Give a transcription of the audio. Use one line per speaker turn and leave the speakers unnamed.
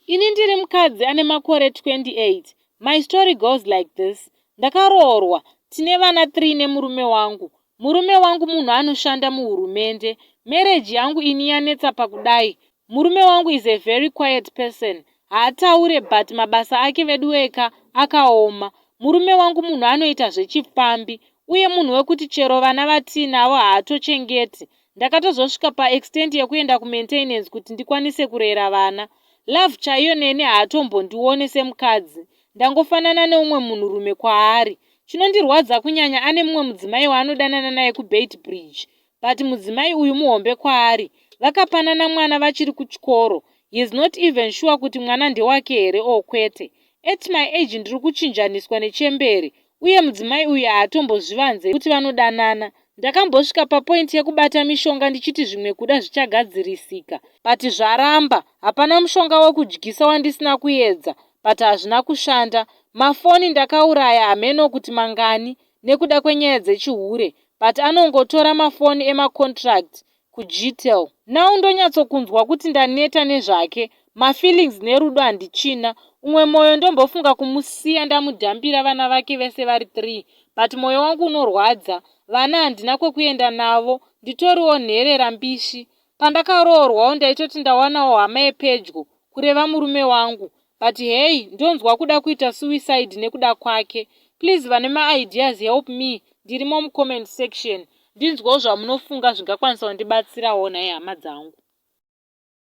Ini ndiri mukadzi ane makore 28. My story goes like this. Ndakaroorwa, tine vana 3 nemurume wangu. Murume wangu munhu anoshanda muhurumende. Marriage yangu ini yanetsa pakudai. Murume wangu is a very quiet person. Haataure, but mabasa ake veduweka akaoma. Murume wangu munhu anoita zvechipfambi uye munhu wekuti chero vana vatiinavo haatochengeti. Ndakatozosvika paextent yekuenda kumaintenance kuti ndikwanise kurera vana. Love chaiyo neni haatombondione semukadzi. Ndangofanana neumwe munhurume kwaari. Chinondirwadza kunyanya, ane mumwe mudzimai waanodanana naye kuBeitbridge, but mudzimai uyu muhombe kwaari. Vakapanana mwana vachiri kuchikoro. He is not even sure kuti mwana ndewake here or kwete. At my age ndiri kuchinjaniswa nechembere, uye mudzimai uyu haatombozvivanze kuti vanodanana. Ndakambosvika papoint yekubata mishonga ndichiti zvimwe kuda zvichagadzirisika, but zvaramba. Hapana mushonga wekudyisa wandisina kuedza, but hazvina kushanda. Mafoni ndakauraya hameno kuti mangani nekuda kwenyaya dzechihure, but anongotora mafoni emacontract kuGtel. Now ndonyatsokunzwa kuti ndaneta nezvake. Mafeelings nerudo handichina. Umwe mwoyo ndombofunga kumusiya ndamudhambira vana vake vese vari 3, but mwoyo wangu unorwadza. Vana handina kwekuenda navo, nditoriwo nherera mbishi. Pandakaroorwawo ndaitoti ndawanawo hama yepedyo, kureva murume wangu, but hey, ndonzwa kuda kuita suicide nekuda kwake. Please, vane maideas, help me. Ndirimo mucomment section, ndinzwawo zvamunofunga zvingakwanisa kundibatsirawo. Nhai hama dzangu.